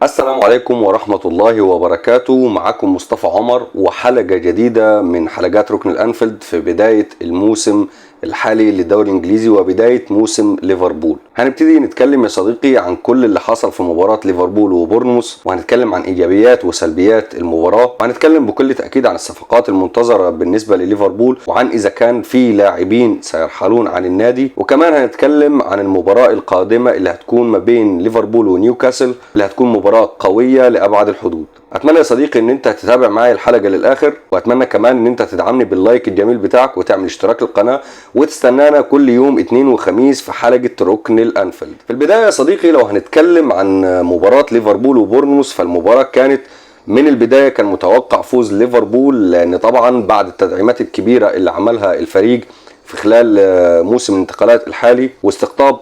السلام عليكم ورحمة الله وبركاته. معكم مصطفى عمر وحلقة جديدة من حلقات ركن الأنفيلد في بداية الموسم الحالي للدوري الإنجليزي وبداية موسم ليفربول. هنبتدي نتكلم يا صديقي عن كل اللي حصل في مباراة ليفربول وبورنموث، وهنتكلم عن إيجابيات وسلبيات المباراة، وهنتكلم بكل تأكيد عن الصفقات المنتظرة بالنسبة لليفربول، وعن إذا كان في لاعبين سيرحلون عن النادي، وكمان هنتكلم عن المباراة القادمة اللي هتكون ما بين ليفربول ونيوكاسل، اللي هتكون مباراة قوية لأبعد الحدود. اتمنى يا صديقي ان انت تتابع معايا الحلقة للاخر، واتمنى كمان ان انت تدعمني بال like الجميل بتاعك وتعمل اشتراك للقناة وتستنانا كل يوم اثنين وخميس في حلقة ركن الانفيلد. في البداية يا صديقي لو هنتكلم عن مباراة ليفربول وبورنموث، فالمباراه كانت من البداية كان متوقع فوز ليفربول، لان طبعا بعد التدعيمات الكبيرة اللي عملها الفريق في خلال موسم الانتقالات الحالي، واستقطاب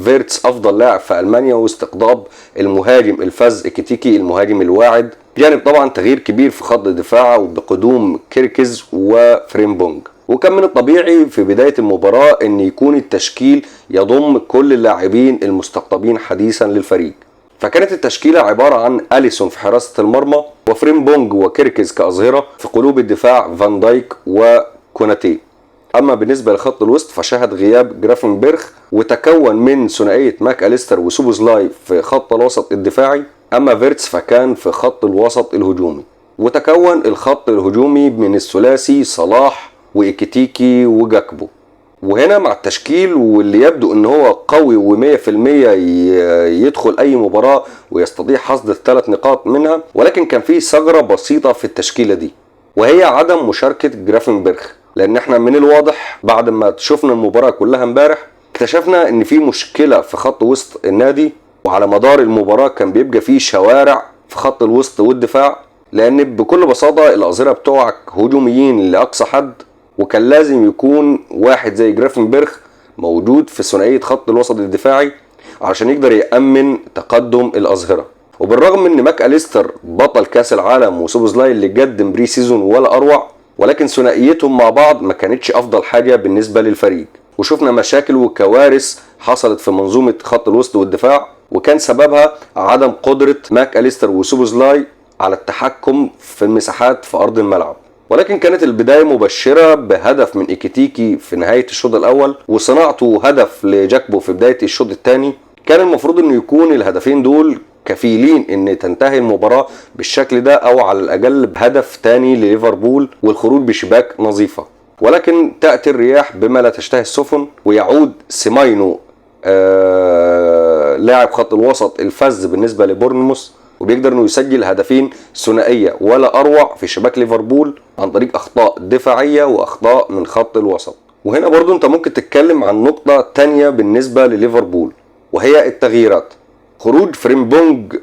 فيرتس افضل لاعب في المانيا، واستقطاب المهاجم الفذ اكيتيكي المهاجم الواعد، بجانب طبعا تغيير كبير في خط الدفاع وبقدوم كيركز وفريمبونج. وكان من الطبيعي في بداية المباراة ان يكون التشكيل يضم كل اللاعبين المستقطبين حديثا للفريق، فكانت التشكيلة عبارة عن أليسون في حراسة المرمى، وفريمبونج وكيركز كأظهرة، في قلوب الدفاع فان دايك وكوناتي. اما بالنسبة لخط الوسط فشهد غياب جرافنبرخ، وتكون من ثنائية ماك اليستر وسوبوزلاي في خط الوسط الدفاعي، اما فيرتس فكان في خط الوسط الهجومي. وتكون الخط الهجومي من الثلاثي صلاح وايكيتيكي وجاكبو. وهنا مع التشكيل واللي يبدو ان هو قوي ومية في المية يدخل اي مباراة ويستطيع حصد الثلاث نقاط منها، ولكن كان في ثغرة بسيطة في التشكيلة دي، وهي عدم مشاركة جرافنبرخ. لان احنا من الواضح بعد ما شفنا المباراة كلها امبارح اكتشفنا ان في مشكلة في خط وسط النادي، وعلى مدار المباراة كان بيبقى في شوارع في خط الوسط والدفاع، لان بكل بساطة الأظهرة بتوعك هجوميين لأقصى حد، وكان لازم يكون واحد زي جرافنبرخ موجود في ثنائية خط الوسط الدفاعي علشان يقدر يأمن تقدم الأظهرة. وبالرغم ان ماك أليستر بطل كاس العالم وسوبوزلاي اللي قدم pre-season ولا أروع، ولكن ثنائيتهم مع بعض ما كانتش أفضل حاجة بالنسبة للفريق، وشفنا مشاكل وكوارث حصلت في منظومة خط الوسط والدفاع، وكان سببها عدم قدرة ماك أليستر وسوبوزلاي على التحكم في المساحات في أرض الملعب. ولكن كانت البداية مبشرة بهدف من إيكيتيكي في نهاية الشوط الأول، وصناعته هدف لجاكبو في بداية الشوط الثاني. كان المفروض إنه يكون الهدفين دول كفيلين إن تنتهي المباراة بالشكل ده، أو على الأقل بهدف تاني لليفربول والخروج بشباك نظيفة. ولكن تأتي الرياح بما لا تشتهي السفن، ويعود سيماينو لاعب خط الوسط الفذ بالنسبة لبورنموث، وبيقدر انه يسجل هدفين ثنائية ولا اروع في شباك ليفربول عن طريق اخطاء دفاعية واخطاء من خط الوسط. وهنا برضو انت ممكن تتكلم عن نقطة تانية بالنسبة لليفربول، وهي التغييرات. خروج فريمبونج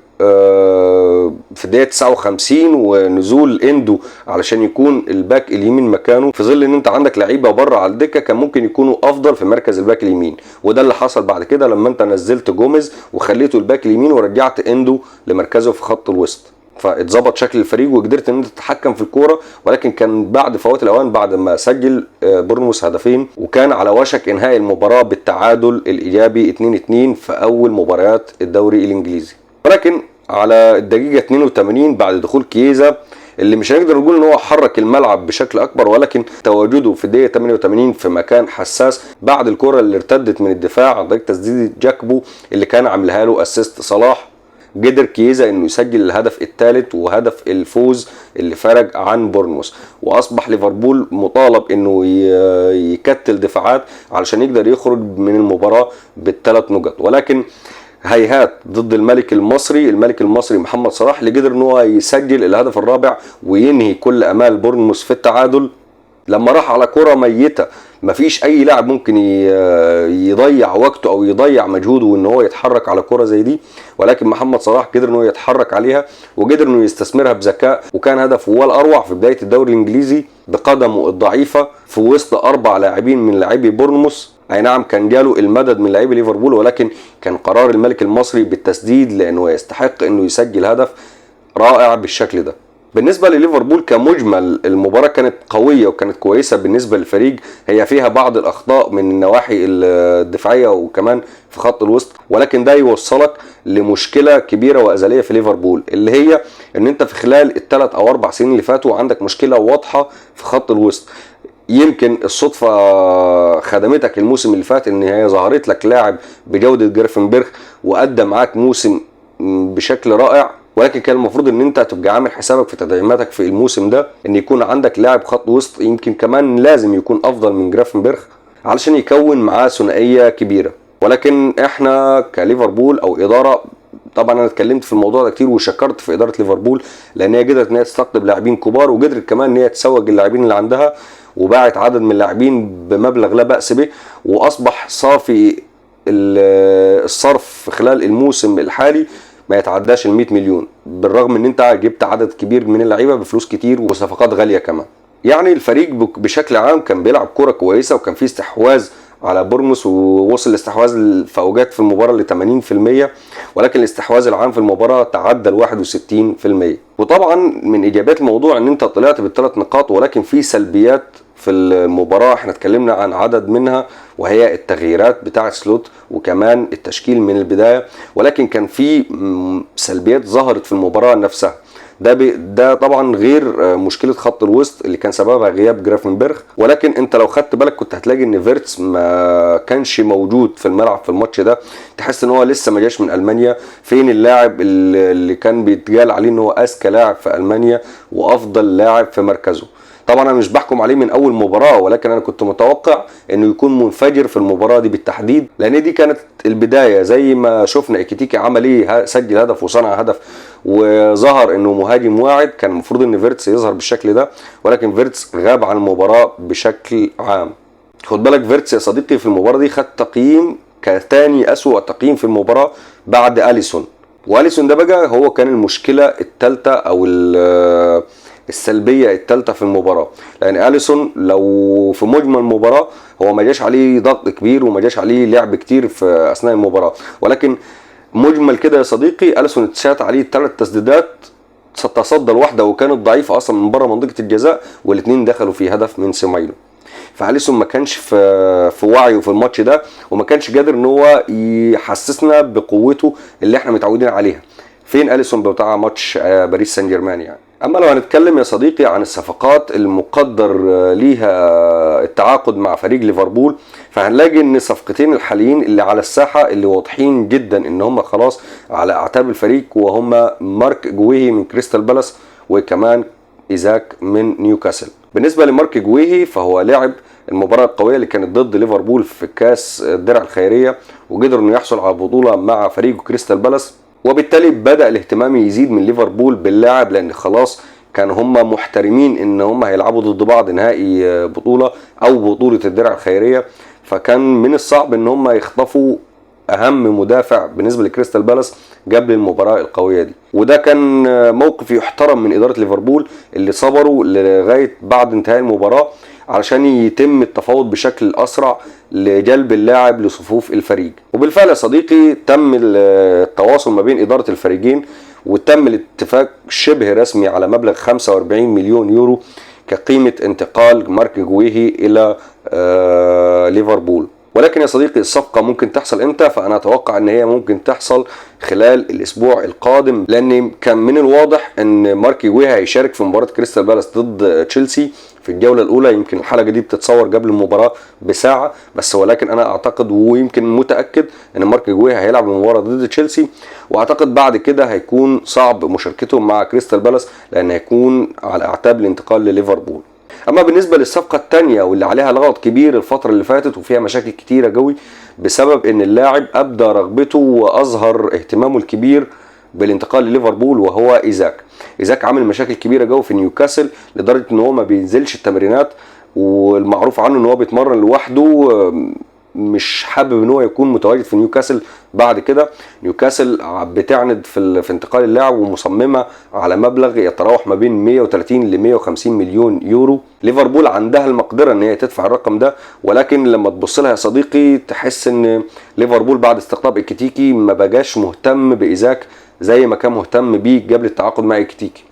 في الدقيقة 59 ونزول اندو علشان يكون ال back اليمين مكانه، في ظل ان انت عندك لعيبة بره على الدكة كان ممكن يكونوا افضل في مركز ال back اليمين، وده اللي حصل بعد كده لما انت نزلت جوميز وخليته ال back اليمين ورجعت اندو لمركزه في خط الوسط، فاتظبط شكل الفريق وقدرت ان انت تتحكم في الكورة. ولكن كان بعد فوات الاوان، بعد ما سجل بورنموث هدفين، وكان على وشك انهاء المباراة بالتعادل الايجابي 2-2 في اول مباريات الدوري الانجليزي. ولكن على الدقيقة 82 بعد دخول كيزا، اللي مش هنقدر نقول ان هو حرك الملعب بشكل اكبر، ولكن تواجده في الدقيقة 88 في مكان حساس بعد الكره اللي ارتدت من الدفاع عن طريق تسديده جاكبو اللي كان عاملها له assist صلاح، قدر كيزا انه يسجل الهدف الثالث وهدف الفوز اللي فرج عن بورنموث. واصبح ليفربول مطالب انه يكتل دفاعات علشان يقدر يخرج من المباراة بالثلاث نقط، ولكن هيهات ضد الملك المصري، الملك المصري محمد صلاح، اللي قدر ان هو يسجل الهدف الرابع وينهي كل امال بورنموث في التعادل لما راح على كرة ميتة. مفيش اي لاعب ممكن يضيع وقته او يضيع مجهوده وان هو يتحرك على كرة زي دي، ولكن محمد صلاح قدر ان هو يتحرك عليها وقدر انه يستثمرها بذكاء، وكان هدفه هو الاروع في بداية الدوري الانجليزي بقدمه الضعيفة في وسط 4 لاعبين من لاعبي بورنموث. اي نعم كان جاله المدد من لاعبي ليفربول، ولكن كان قرار الملك المصري بالتسديد لانه يستحق انه يسجل هدف رائع بالشكل ده. بالنسبة لليفربول كمجمل المباراة كانت قوية وكانت كويسة بالنسبة للفريق، هي فيها بعض الاخطاء من النواحي الدفاعية وكمان في خط الوسط، ولكن ده يوصلك لمشكلة كبيرة وازليه في ليفربول، اللي هي ان انت في خلال الثلاث او 4 سنين اللي فاتوا عندك مشكلة واضحة في خط الوسط. يمكن الصدفة خدمتك الموسم اللي فات ان هي ظهرت لك لاعب بجوده جرافنبرخ وادى معاك موسم بشكل رائع، ولكن كان المفروض ان انت تبقى عامل حسابك في تدعيماتك في الموسم ده ان يكون عندك لاعب خط وسط يمكن كمان لازم يكون افضل من جرافنبرخ علشان يكون معاه ثنائية كبيرة. ولكن احنا كليفربول او ادارة، طبعا انا اتكلمت في الموضوع ده كتير وشكرت في ادارة ليفربول لان هي قدرت ان هي تستقطب لاعبين كبار، وقدرت كمان ان هي تسوق اللاعبين اللي عندها، وباعت عدد من اللاعبين بمبلغ لا باس به، واصبح صافي الصرف خلال الموسم الحالي ما يتعداش ال 100 مليون، بالرغم ان انت جبت عدد كبير من اللعيبة بفلوس كتير وصفقات غالية كمان. يعني الفريق بشكل عام كان بيلعب كرة كويسة، وكان فيه استحواذ على بورنموث، ووصل الاستحواذ في اوجات في المباراة ل 80%، ولكن الاستحواذ العام في المباراة تعدى ال 61%. وطبعا من ايجابيات الموضوع ان انت طلعت بالثلاث نقاط، ولكن في سلبيات في المباراة احنا اتكلمنا عن عدد منها، وهي التغييرات بتاعه سلوت وكمان التشكيل من البداية، ولكن كان في سلبيات ظهرت في المباراة نفسها. ده طبعا غير مشكلة خط الوسط اللي كان سببها غياب جرافنبرخ، ولكن انت لو خدت بالك كنت هتلاقي ان فيرتس ما كانش موجود في الملعب في الماتش ده، تحس ان هو لسه ما جاش من المانيا. فين اللاعب اللي كان بيتقال عليه ان هو اذكى لاعب في المانيا وافضل لاعب في مركزه؟ طبعا انا مش بحكم عليه من اول مباراة، ولكن انا كنت متوقع انه يكون منفجر في المباراة دي بالتحديد، لان دي كانت البداية. زي ما شفنا ايكيتيكي عمل ايه، سجل هدف وصنع هدف وظهر انه مهاجم واعد، كان المفروض ان فيرتس يظهر بالشكل ده، ولكن فيرتس غاب عن المباراة بشكل عام. خد بالك فيرتس يا صديقي في المباراة دي خد تقييم كثاني اسوأ تقييم في المباراة بعد اليسون، واليسون ده بقى هو كان المشكلة الثالثة او السلبية الثالثة في المباراة، لان اليسون لو في مجمل المباراة هو ما جاش عليه ضغط كبير وما جاش عليه لعب كتير في اثناء المباراة، ولكن مجمل كده يا صديقي اليسون اتشات عليه 3 تسديدات، تصدى لواحدة وكانت ضعيفة اصلا من بره منطقة الجزاء، والاثنين دخلوا في هدف من سيمايلو. فاليسون ما كانش في وعيه في الماتش ده، وما كانش قادر ان هو يحسسنا بقوته اللي احنا متعودين عليها. فين اليسون بتاع ماتش باريس سان جيرمان يعني؟ اما لو هنتكلم يا صديقي عن الصفقات المقدر ليها التعاقد مع فريق ليفربول، فهنلاقي ان الصفقتين الحاليين اللي على الساحة اللي واضحين جدا ان هم خلاص على اعتاب الفريق، وهم مارك جويهي من كريستال بالاس وكمان ايزاك من نيوكاسل. بالنسبة لمارك جويهي فهو لعب المباراة القوية اللي كانت ضد ليفربول في كاس الدرع الخيرية، وقدر انه يحصل على بطوله مع فريقه كريستال بالاس، وبالتالي بدأ الاهتمام يزيد من ليفربول باللاعب، لان خلاص كان هم محترمين ان هم هيلعبوا ضد بعض نهائي بطولة او بطولة الدرع الخيرية، فكان من الصعب ان هم يخطفوا اهم مدافع بالنسبة لكريستال بالاس قبل المباراة القوية دي. وده كان موقف يحترم من إدارة ليفربول اللي صبروا لغاية بعد انتهاء المباراة علشان يتم التفاوض بشكل أسرع لجلب اللاعب لصفوف الفريق. وبالفعل يا صديقي تم التواصل ما بين إدارة الفريقين، وتم الاتفاق شبه رسمي على مبلغ 45 مليون يورو كقيمة انتقال مارك جويهي إلى ليفربول. ولكن يا صديقي الصفقة ممكن تحصل امتى؟ فأنا أتوقع ان هي ممكن تحصل خلال الأسبوع القادم، لأن كان من الواضح ان مارك جويهي هيشارك في مباراة كريستال بالاس ضد تشيلسي في الجولة الأولى. يمكن الحلقة دي بتتصور قبل المباراة بساعة بس، ولكن أنا أعتقد ويمكن متأكد ان مارك جويهي هيلعب المباراة ضد تشيلسي، وأعتقد بعد كده هيكون صعب مشاركته مع كريستال بالاس لأن هيكون على أعتاب الانتقال لليفربول. اما بالنسبة للصفقه الثانية واللي عليها لغط كبير الفترة اللي فاتت وفيها مشاكل كتيرة قوي بسبب ان اللاعب ابدى رغبته واظهر اهتمامه الكبير بالانتقال لليفربول، وهو ايزاك. ايزاك عامل مشاكل كبيرة قوي في نيوكاسل لدرجة ان هو ما بينزلش التمرينات، والمعروف عنه ان هو بيتمرن لوحده، مش حابب ان هو يكون متواجد في نيوكاسل بعد كده. نيوكاسل بتعند في انتقال اللاعب ومصممه على مبلغ يتراوح ما بين 130 ل 150 مليون يورو. ليفربول عندها المقدرة ان هي تدفع الرقم ده، ولكن لما تبص لها يا صديقي تحس ان ليفربول بعد استقطاب إيكيتيكي ما بقاش مهتم بايزاك زي ما كان مهتم بيه قبل التعاقد مع إيكيتيكي.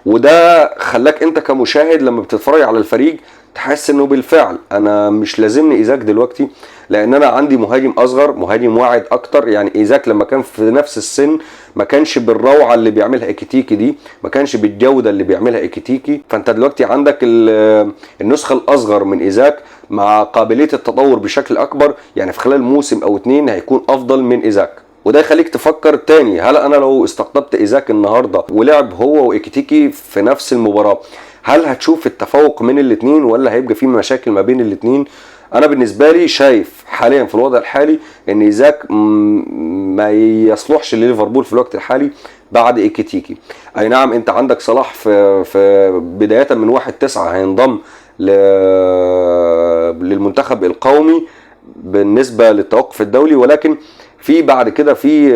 وده خلاك انت كمشاهد لما بتتفرج على الفريق تحس انه بالفعل انا مش لازمني ايزاك دلوقتي، لان انا عندي مهاجم اصغر، مهاجم واعد اكتر. يعني ايزاك لما كان في نفس السن ما كانش بالروعه اللي بيعملها ايكيتيكي دي، ما كانش بالجودة اللي بيعملها ايكيتيكي. فانت دلوقتي عندك النسخة الاصغر من ايزاك مع قابلية التطور بشكل اكبر، يعني في خلال موسم او 2 هيكون افضل من ايزاك. وده يخليك تفكر تاني، هل انا لو استقطبت ايزاك النهارده ولعب هو وايكيتيكي في نفس المباراة، هل هتشوف التفوق من الاثنين ولا هيبقى في مشاكل ما بين الاثنين؟ انا بالنسبة لي شايف حاليا في الوضع الحالي ان ايزاك ما يصلحش لليفربول في الوقت الحالي بعد ايكيتيكي. اي نعم انت عندك صلاح في بداية من 1/9 هينضم للمنتخب القومي بالنسبة للتوقف الدولي، ولكن في بعد كده في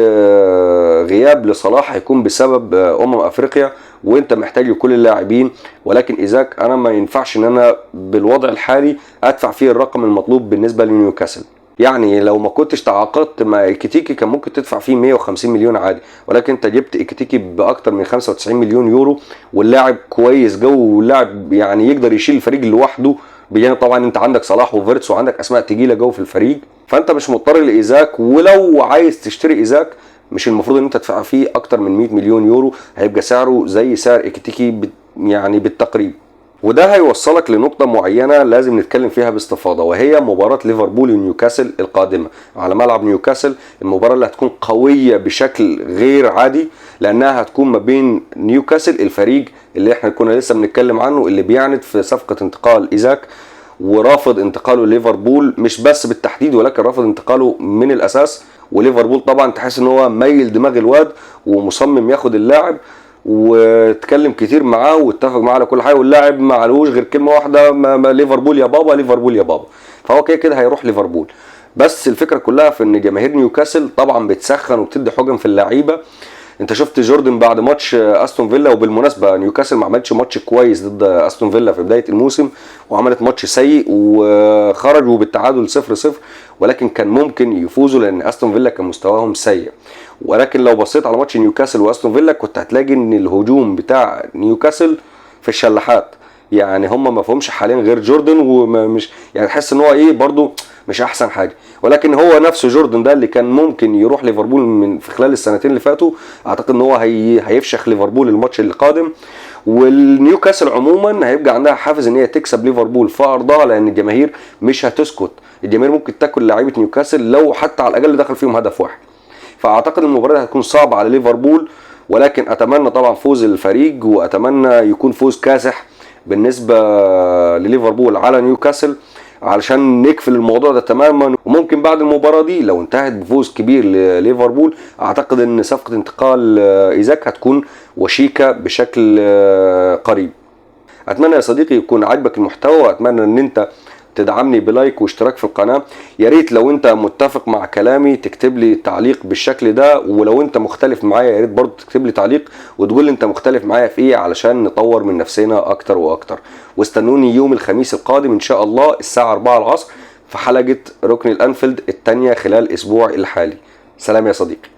غياب لصلاح هيكون بسبب افريقيا، وانت محتاج لكل اللاعبين. ولكن ايزاك انا ما ينفعش ان انا بالوضع الحالي ادفع فيه الرقم المطلوب بالنسبة لنيوكاسل. يعني لو ما كنتش تعاقدت مع ايكيتيكي كان ممكن تدفع فيه 150 مليون عادي، ولكن انت جبت ايكيتيكي باكتر من 95 مليون يورو، واللاعب كويس جو، واللاعب يعني يقدر يشيل الفريق لوحده، بجانب طبعا انت عندك صلاح وفيرتس وعندك اسماء تقيلة جو في الفريق، فانت مش مضطر لايزاك. ولو عايز تشتري ايزاك مش المفروض ان انت تدفع فيه اكتر من 100 مليون يورو، هيبقى سعره زي سعر ايكيتيكي يعني بالتقريب. وده هيوصلك لنقطة معينة لازم نتكلم فيها باستفاضة، وهي مباراة ليفربول ونيوكاسل القادمة على ملعب نيوكاسل. المباراة اللي هتكون قوية بشكل غير عادي، لأنها هتكون ما بين نيوكاسل الفريق اللي احنا كنا لسه بنتكلم عنه، اللي بيعند في صفقة انتقال إيزاك ورافض انتقاله ليفربول، مش بس بالتحديد ولكن رافض انتقاله من الأساس. وليفربول طبعا تحس ان هو ميل دماغ الواد ومصمم ياخد اللاعب، واتكلم كتير معاه واتفق معاه على كل حاجة، واللاعب ما علوش غير كلمة واحدة، ما ليفربول يا بابا، ليفربول يا بابا. فهو كده كده هيروح ليفربول. بس الفكرة كلها في ان جماهير نيوكاسل طبعا بتسخن وبتدي حجم في اللعيبة. انت شفت جوردن بعد ماتش استون فيلا، وبالمناسبة نيوكاسل ما عملتش ماتش كويس ضد استون فيلا في بداية الموسم، وعملت ماتش سيء وخرجوا بالتعادل 0-0، ولكن كان ممكن يفوزوا لان استون فيلا كان مستواهم سيء. ولكن لو بصيت على ماتش نيوكاسل واستون فيلا كنت هتلاقي ان الهجوم بتاع نيوكاسل في الشلاحات، يعني هم ما فيهمش حاليا غير جوردن، ومش يعني تحس ان هو ايه برضو مش احسن حاجة. ولكن هو نفسه جوردن ده اللي كان ممكن يروح ليفربول من في خلال السنتين اللي فاتوا، اعتقد ان هو هيفشخ ليفربول الماتش اللي قادم. والنيوكاسل عموما هيبقى عندها حافز ان هي تكسب ليفربول في ارضها، لان الجماهير مش هتسكت، الجماهير ممكن تاكل لعيبة نيوكاسل لو حتى على الاقل دخل فيهم هدف واحد. فاعتقد المباراة هتكون صعبة على ليفربول، ولكن اتمنى طبعا فوز الفريق، واتمنى يكون فوز كاسح بالنسبة لليفربول على نيوكاسل علشان نقفل الموضوع ده تماما. وممكن بعد المباراة دي لو انتهت بفوز كبير لليفربول، اعتقد ان صفقة انتقال ايزاك هتكون وشيكه بشكل قريب. اتمنى يا صديقي يكون عجبك المحتوى، واتمنى ان انت تدعمني ب like واشتراك في القناة. يا ريت لو انت متفق مع كلامي تكتب لي تعليق بالشكل ده، ولو انت مختلف معايا يا ريت برضو تكتب لي تعليق وتقول لي انت مختلف معايا في ايه علشان نطور من نفسنا اكتر واكتر. واستنوني يوم الخميس القادم ان شاء الله الساعة 4 العصر في حلقة ركن الانفيلد الثانية خلال الاسبوع الحالي. سلام يا صديقي.